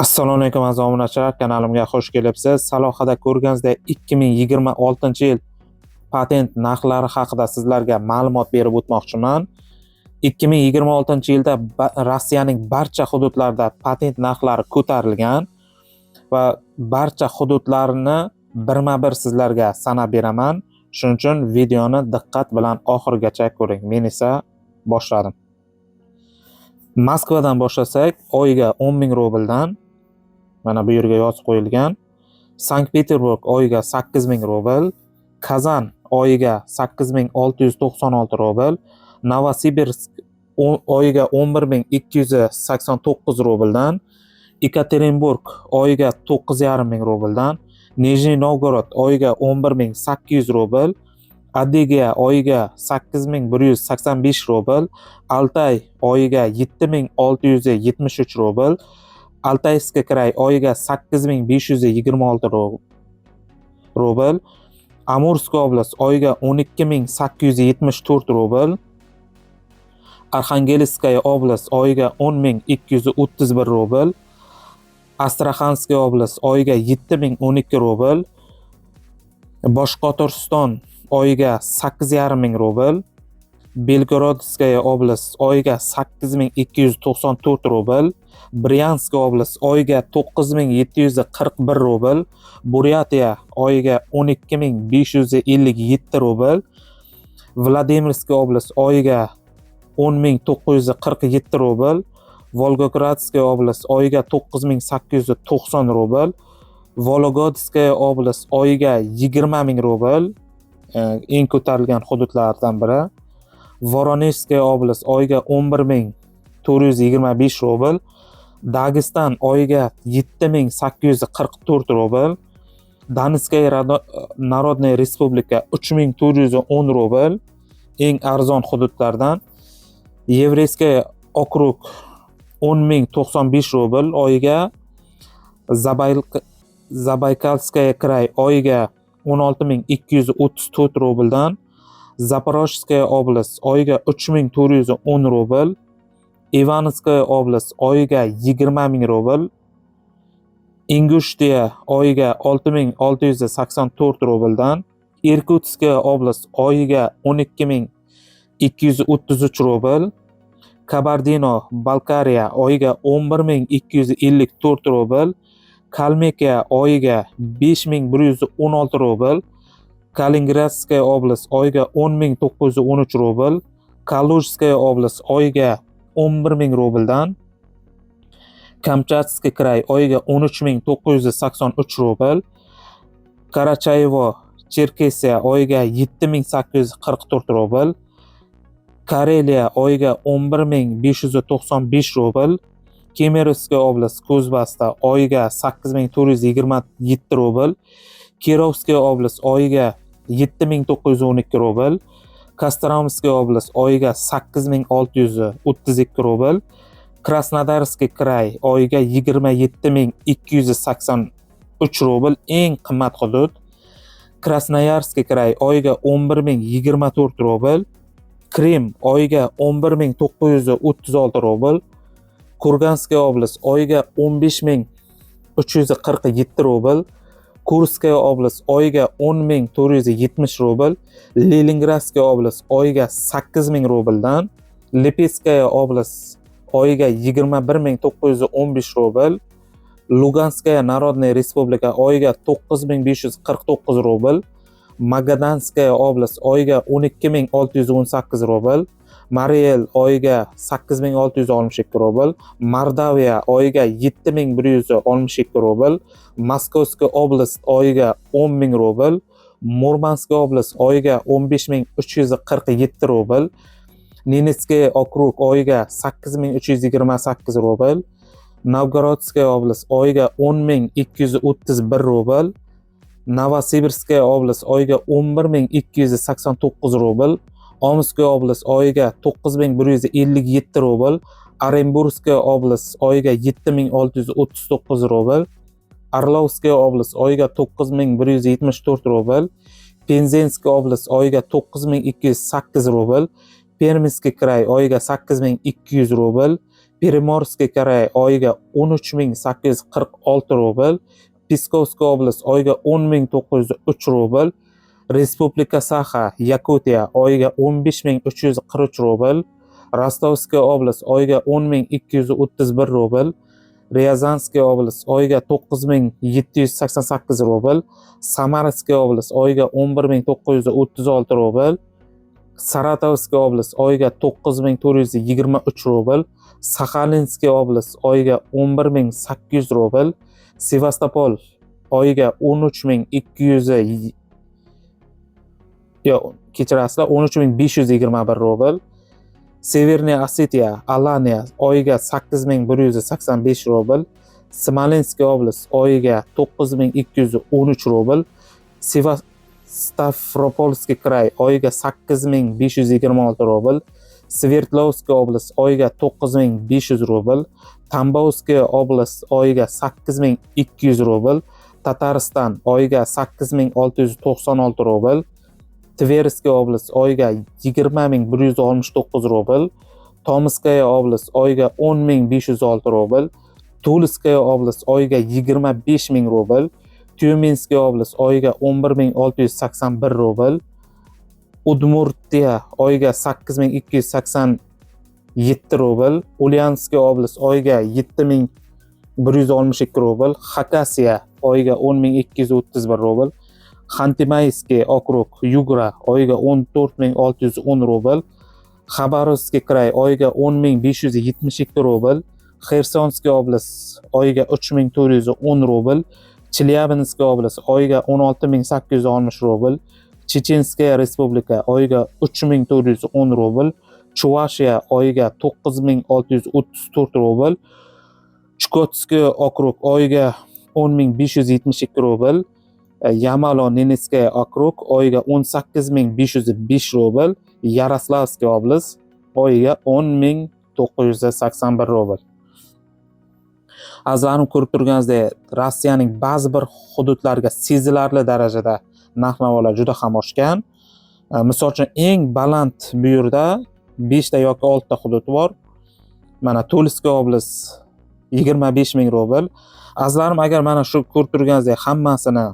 Assalomu alaykum, aziz obunachilar, kanalimga xush kelibsiz. Salohida ko'rganingizdek, 2026-yil patent narxlari haqida sizlarga ma'lumot berib o'tmoqchiman. 2026-yilda Rossiyaning barcha hududlarida patent narxlari ko'tarilgan va barcha hududlarni birma-bir sizlarga sanab beraman. Shuning uchun videoni diqqat bilan oxirigacha ko'ring. Men esa boshladim. Moskvadan boshlasak, oyiga 10 ming rubldan, mana bu yerga yozib qo'yilgan. Sankt-Peterburg oyiga 8 ming rubl, Kazan oyiga 8696 rubl, Novosibirsk oyiga 11 289 rubldan, Ekaterinburg oyiga 9,5 ming rubldan, Nijniy Novgorod oyiga 11 800 rubl, Adigeya oyiga 8185 rubl, Altay oyiga 7673 rubl, Алтайский край oyiga 8526 rubl, Амурская область oyiga 12 874 rubl, Архангельская область oyiga 10 231 rubl, Астраханская область oyiga 7012 rubl, Boshqirdiston oyiga 8,5 ming rubl, Белгородская область oyiga 8294 rubl, Брянская область oyiga 9741 rubl, Buryatiya oyiga 12 557 rubl, Владимирская область oyiga 10 947 rubl, Волгоградская область oyiga 9890 rubl, Вологодская область oyiga 20 ming rubl, eng ko'tarilgan hududlardan biri. Воронежская область oyiga 11 425 rubl, Dagestan oyiga 7844 rubl, Донецкая Народная Республика 3410 rubl, eng arzon hududlardan. Еврейский округ 10 095 rubl oyiga, Забайкальская край oyiga 16 234 rubldan, Запорожская область oyiga 3410 rubl, Ивановская область oyiga 20 ming rubl, Ingushetiya oyiga 6684 rubldan, Иркутская область oyiga 12 233 rubl, Kabardino Balkariya oyiga 11 254 rubl, Kalmikiya oyiga 5116 rubl, Калининградская область oyiga 10 913 rubl, Калужская область oyiga 11 ming rubldan, Камчатский край oyiga 13 983 rubl, Karachayevo Cherkesiya oyiga 7844 rubl, Kareliya oyiga 11 595 rubl, Кемеровская область Kuzbassda oyiga 8427 rubl, Кировская область oyiga 7912 rubl, Костромская область oyiga 8632 rubl, Краснодарский край oyiga 27 283 rubl, eng qimmat hudud. Красноярский край oyiga 11 024 rubl, Krim oyiga 11 936 rubl, Курганская область oyiga 15 347 rubl, Курская область oyiga 10 470 rubl, Ленинградская область oyiga 8000 rubldan, Липецкая область oyiga 21 915 rubl, Луганская Народная Республика oyiga 9549 rubl, Магаданская область oyiga 12 618 rubl, Марий Эл oyiga 8662 rubl, Mordoviya oyiga 7162 rubl, Московская область oyiga 10 ming rubl, Мурманская область oyiga 15 347 rubl, Ненецкий округ oyiga 8328 rubl, Новгородская область oyiga 10 231 rubl, Новосибирская область oyiga 11 289 rubl, Омская область oyiga 9157 rubl, Оренбургская область oyiga 7639 rubl, Орловская область oyiga 9174 rubl, Пензенская область oyiga 9208 rubl, Пермский край oyiga 8200 rubl, Приморский край oyiga 13 846 rubl, Псковская область oyiga 10 903 rubl, Республика Саха, Yakutiya oyiga 15 343 rubl, Ростовская область oyiga 10 231 rubl, Рязанская область oyiga 9788 rubl, Самарская область oyiga 11 936 rubl, Саратовская область oyiga 9423 rubl, Сахалинская область oyiga 11 800 rubl, Sevastopol oyiga 13 200, yo'q, kechirasizlar, 13 521 rubl, Северная Осетия, Алания oyiga 8185 rubl, Смоленская область oyiga 9213 rubl, Ставропольский край oyiga 8526 rubl, Свердловская область oyiga 9500 rubl, Тамбовская область oyiga 8200 rubl, Tatariston oyiga 8696 rubl, Тверская область oyiga 20 169 rubl, Томская область oyiga 10 506 rubl, Тульская область oyiga 25 000 rubl, Тюменская область oyiga 11 681 rubl, Udmurtiya oyiga 8287 rubl, Ульяновская область oyiga 7162 rubl, Xakasiya oyiga 10 231 rubl, Ханты-Мансийский округ, Югра oyiga 14 610 rubl, Хабаровский край oyiga 10 572 rubl, Херсонская область oyiga 3410 rubl, Челябинская область oyiga 16 860 rubl, Чеченская Республика oyiga 3410 rubl, Chuvashiya oyiga 9634 rubl, Чукотский округ oyiga 10 572 rubl, Ямало-Ненецкий округ oyiga 18 505 rubl, Ярославская область oyiga 10 981 rubl. Azizlarim, ko'rib turganingizdek, Rossiyaning ba'zi bir hududlariga sezilarli darajada narx-navolar juda ham oshgan. Misol uchun, eng baland bu yerda 5 ta yoki 6 ta hudud bor. Mana Тульская область 25 ming rubl. Azizlarim, agar mana shu ko'rib turganingizdek hammasini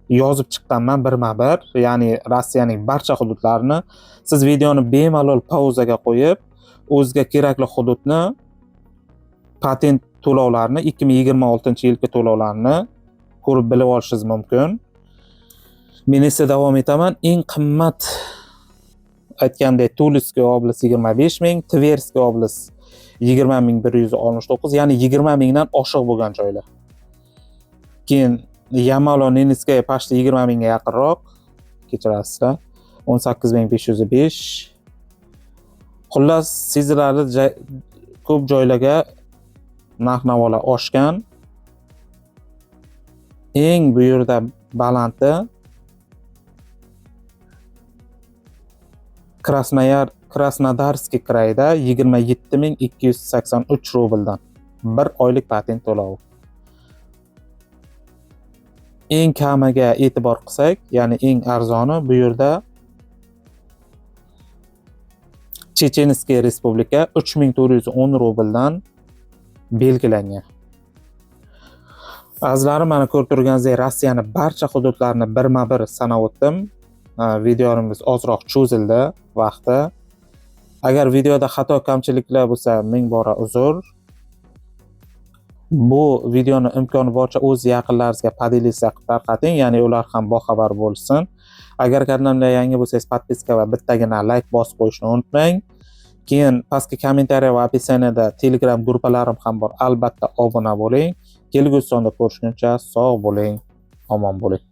yozib chiqqanman birma-bir, ya'ni Rossiyaning barcha hududlarini, siz videoni bemalol pauzaga qo'yib, o'ziga kerakli hududni patent to'lovlarini, 2026-yilgi to'lovlarni ko'rib bilib olishingiz mumkin. Men esa davom etaman. Eng qimmat, aytgandek, Тульская область 25 ming, Тверская область 20 169, ya'ni 20 mingdan oshiq bo'lgan joylar. Keyin Yamalo-Nenetskaya почти 20 mingga yaqinroq, kechirasizlar, 18 505. Xullas, sezilarli ko'p joylarga narx-navolar oshgan. Eng bu yerda balanti Краснодарский край da 27 283 rubldan bir oylik patent to'lovi. Eng kamiga e'tibor qilsak, ya'ni eng arzoni bu yerda Чеченская Республика 3410 rubldan belgilangan. Azizlarim, mana ko'rib turganingizdek, Rossiyani barcha hududlarini birma-bir sanab o'tdim. Videomiz ozroq cho'zildi vaqti. Agar videoda xato kamchiliklar bo'lsa, ming bora uzr. Bu videoni imkoni boricha o'z yaqinlaringizga поделиться qilib tarqating, ya'ni ular ham boxabar bo'lsin. Agar kanalimda yangi bo'lsangiz, подписка va bittagina layk bosib qo'yishni unutmang. Keyin pastki kommentariya va описание da Telegram guruhlarim ham bor. Albatta obuna bo'ling. Kelgusi sonda ko'rishguncha sog' bo'ling, omon bo'ling.